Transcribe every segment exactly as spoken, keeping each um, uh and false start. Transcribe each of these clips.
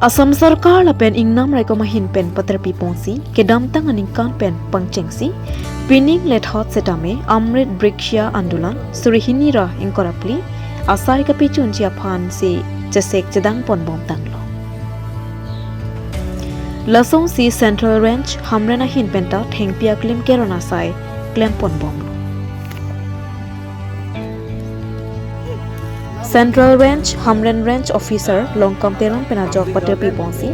Assam Sarkar lapen Ingnam Raikom ahin pen paterpi ponsi kedamtang aningkan pen pangchengsi pining lethot setame Amrit Briksha Andolan suri hini ra ingkoi ra phli asai kapechunji aphansi chesek chedang ponbom tanglo. Lasonsi Central Range Hamren ahin penta thengpi aklim keron asai klem ponbomlo. Central Range Hamren Range Officer Longkam Teron pen ajok paterpi ponsi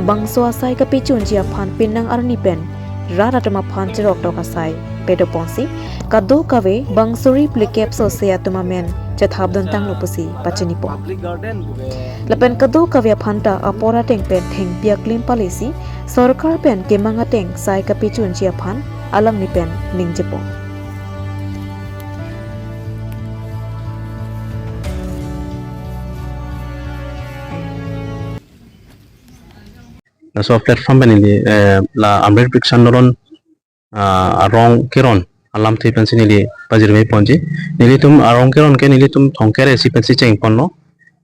bangso asai kapechunji aphan penang arni pen rat atum aphan cherok tok asai pedo ponsi kadokave bang suri phlikep sose atum amen chethapdun tanglo pusi pachini pon. Lapen kadokave aphanta apor ateng pen thengpi aklim palesi sorkar pen kemang ateng sai kapechunji aphan alangli pen ningje pon. Laso platform pen neli, eh, la Amrit Briksha Andolan, ah, arong keron alamthe pensi neli pajirme ponji. Nelitum arong keron ke nelitum thongkere isi pensi cheng ponlo.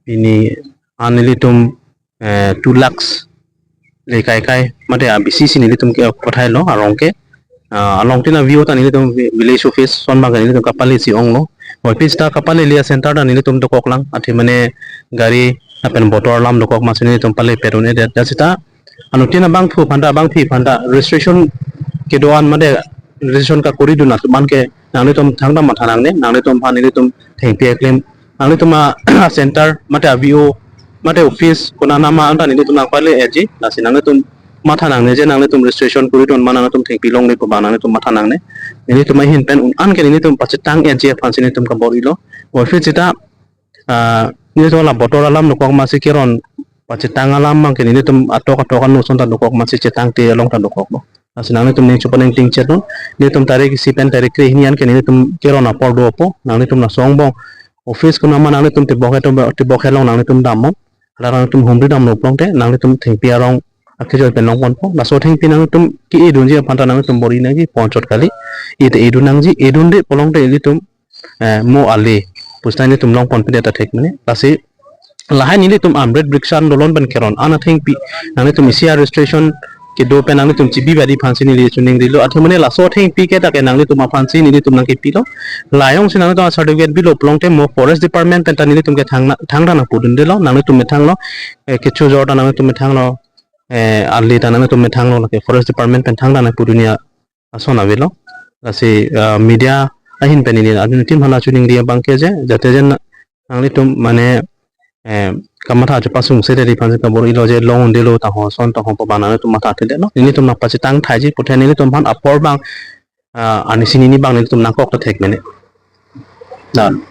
Pini an nelitum, eh, two lakhs le kaikai mate abisi si nelitum ke pathailo arong ke. Ah, along tina V O ta nelitum vi-, village office ason abang ke nelitum kapale si onglo. Office ta kapale le center ta nelitum dokok lang. Athe mane gari lapen botor alam dokok amatsi nelitum pale pedun-edet. Dak seta anuttin abangphu aphanta, abangpi aphanta registration kedo-an mate registration kakoridun atum an ke nanglitum thangta matha nangne, nanglitum aphan nelitum thengpi aklim, nanglitum a center mate a V O mate office konat nama anta nelitum nangpale-etji, lasi nanglitum matha nangne je nanglitum registration koridun ma nanglitum thengpi longle pu abang nanglitum matha nangne. Nelitum ahin pen un-an ke nelitum pachetang-etji aphansi nelitum kabor-ilo. Office seta, ah, nelitum la botor alam dokok amatsi keron pachetang alam abang ke nelitum atok atok ano ason ta dokok amatsi chetangte along ta dokoklo. Lasi nanglitum ning chupaneng tingchet non. Nelitum tarik isi pen tarik kre hini an ke nelitum keron apor dopo. Nanglitum laso angbong office konat ma nanglitum tebok he tebok he along nanglitum dam non. Hala nanglitum humri damlo pulote nanglitum thengpi arong akejoi pen long ponpo. Laso thengpi nanglitum ke-edunji aphanta nanglitum bor-i nangji, ponchot kali. Ite edun nangji, edunde pulote ilitum, eh, mo ale pusi nelitum long ponpedet ta thek mane. Lasi lahai nelitum Amrit Briksha Andolan pen keron an athengpi nanglitum isi a registration kedo pen nanglitum chibi badi aphansi neli chuningrilo. Athe mane laso athengpi ke ta ke nanglitum aphansi nelitum nangkepilo. La jongsi nanglitum a certificate bilo pulote mo forest department pen ta nelitum ke thangna, thangta nangpudundelo, nanglitum methanglo, eh, kecho ajor ta nanglitum methanglo, eh, ale ta nanglitum methanglo, lake forest department pen thangta nangpudunji ason avelo. Lasi, ah, media ahin pen neli anuttin aphan chuningri abang ke je, jate je na-, nanglitum mane, eh, kamatha chepasungse deri aphansi kabor-ilo je long-undelo taho ason taho pu abang nanglitum matha thedetlo. Nelitum nangpachetang thaiji puthe nelitum aphan apor abang, ah, arnisi hini abang nelitum nangkok ta thek mane. Dan.